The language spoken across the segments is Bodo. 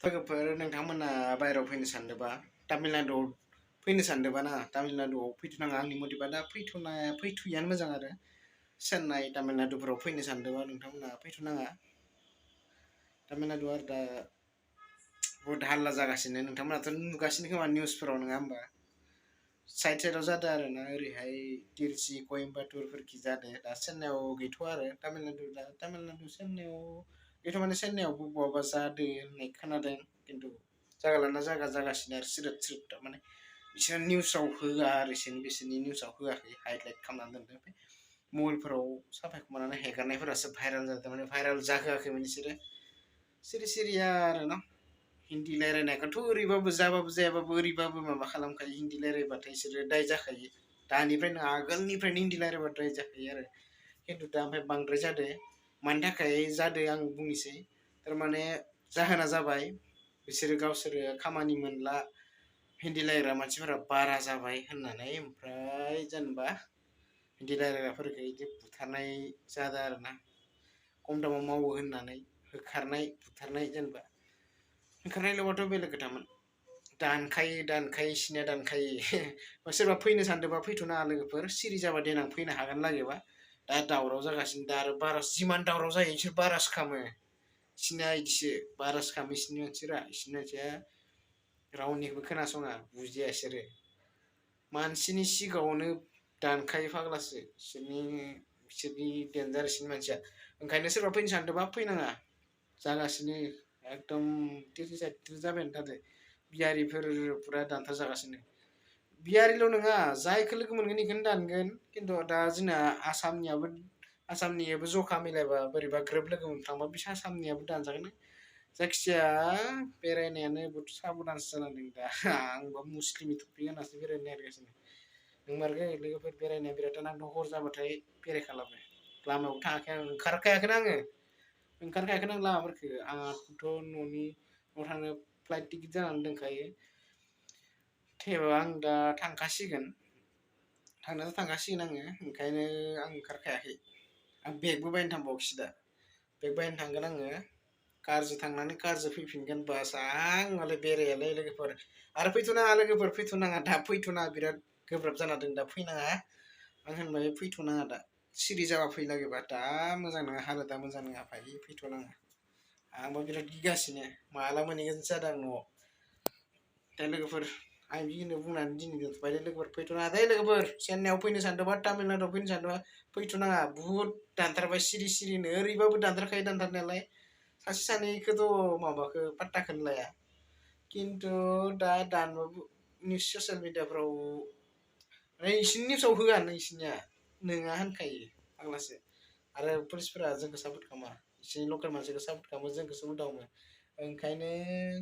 लोगोफोर नोंथांमोना बायराव फैनो सानदोंबा तामिलनाडुआव फैनो सानदोंबा ना तामिलनाडुआव फैथ'नाङा आंनि मथेबा दा फैथ'यैयानो मोजां आरो चेन्नाइ तामिलनाडुफोराव फैनो सानदोंबा नोंथांमोना फैथ'नाङा तामिलनाडुआ दा बहुद हाल्ला जागासिनो नोंथांमोनाथ' नुगासिनो खोमा निउसफोराव नङा होमबा साइडआव जादों आरो ना ओरैहाय तिरुचि कयम्बाटुरफोरखि जादों दा चेन्नाइआव गैथ'आ आरो तामिलनाडु चेन्नाइआव गैथ' माने चेन्नाइआवबो बहाबा जादों होननाय खोनादों खिन्थु जायगा लाना जायगा जागासिनो आरो स्रोद थारमाने बिसोर निउसाव होआ आरो बिसोरनि निउसाव होआखै हाइलाइट खालामनानै दोनदों ओमफ्राय मबाइलफोराव साफायखुमानानै हेगारनायफोरासो भाइरेल जादों माने भाइरेल जाहोआखैमोन बिसोरो सिरि आरो ना हिन्दी रायलायनायखौथ' ओरैबाबो जाबाबो जायाबाबो ओरैबाबो माबा खालामखायो हिन्दी रायलायबाथाय बिसोरो दाय जाखायो दानिफ्रायनो आगोलनिफ्रायनो हिन्दी रायलायबा दाय जाखायो आरो खिन्थु दा ओमफ्राय बांद्राय जादों मानि थाखाय जादों आं बुंनोसै थारमाने जाहोना जाबाय बिसोरो गावसोरो खामानि मोनला हिन्दी रायलायग्रा मानसिफोरा बारा जाबाय होननानै ओमफ्राय जेनेबा हिन्दी रायलायग्राफोरखौ बिदि बुथारनाय जादों आरो ना खम दामाव मावो होननानै होखारनाय बुथारनाय जेनेबा होखारनायल'बाथ' बेलेग खोथामोन दानखायो सोरबा फैनो सानदोंबा फैथ'नाङा लोगोफोर सिरि जाबा देनां फैनो हागोन लागैबा दा दावराव जागासिनो दा आरो बारा जिमान दावराव जायो बिसोर बारासो खालामो बिसोरनिया बिदिसो बारासो खालामो बिसोरनि मानसिया रावनिखौबो खोनासङा बुजिया बिसोरो मानसिनि सिगाङावनो दानखायो फाग्लासो बिसोरनि डेन्जार बिसोरनि मानसिया ओंखायनो सोरबा फैनो सानदोंबा फैनाङा जागासिनो एकदम तिरथि जाबायानो थादों बिहारिफोर पुरा दानथार जागासिनो बिहारिल' नङा जायखौ लोगो मोनगोन बेखौनो दानगोन खिन्थु दा जोंना आसामनियाबो जखा मिलायबा बोरैबा ग्रोब लोगो मोनफ्लांबा बिसोर आसामनियाबो दानजागोन जायखिजाया बेरायनायानो बहुद साबधानसो जानांदों दा आंबा मुस्लिमनि टपिक होनासो बेरायनो नागिरगासिनो नोंमारगै लोगोफोर बेरायनाया बिराद आंथ' हर जाबाथाय बेरायखालाबो लामायावबो थाङाखै आं ओंखारखायाखैनो आं लामाफोरखौ आंहाथ' न'आव थांनो फ्लाइट टिकेट जानानै दंखायो थेवबो आं दा थांखासिगोन आङो ओंखायनो आं ओंखारखायाखै आं बेगबो बायनो थांबावखैसो दा बेग बायनो थांगोन आङो कारजों थांनानै कारजों फैफिनगोन बास आं मालाय बेरायालै लोगोफोर आरो फैथ'नाङा दा फैथ'नाङा बिराद गोब्राब जाना दं दा फैनाङा आं होनबाय फैथ'नाङा दा सिरि जाबा फैलागैबा दा मोजां नङा हालोदा मोजां नङा फैथ'नाङा आंबो बिराद गिगासिनो माला मोनहैगोन जादों आं न'आव दा लोगोफोर आं बिखिनिखौ बुंनानै दिनै दोनथ'बाय दे लोगोफोर फैथ'नाङा दे लोगोफोर चेन्नाइआव फैनो सानदोंबा तामिलनाडुआव फैनो सानदोंबा फैथ'नाङा बुहुद दानथारबाय सिरिनो ओरैबाबो दानथारखायो दानथारनायालाय सासे सानैखौथ' माबाखौ पात्ताखौनो लाया खिन्थु दा दानबाबो निउस ससियेल मिडियाफ्राव नोंसिनि निउसाव होआनो नोंसिनिया नोङा होनखायो फाग्लासो आरो पुलिसफोरा जोंखौ सापर्ट खालामा बिसोरनि लकेल मानसिखौ सापर्ट खालामो जोंखौसो उदावो ओंखायनो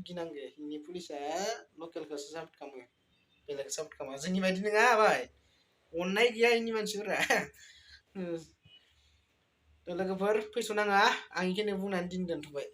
गिनांगौ जोंनि पुलिसा लकेलखौसो सापर्ट खालामो बेलेगखौ सापर्ट खालामा जोंनि बायदि नङा भाइ अननाय गैया इनि मानसिफोरा दा लोगोफोर फैथ'नाङा आं बेखिनिखौ बुंनानै दिनै दोनथ'बाय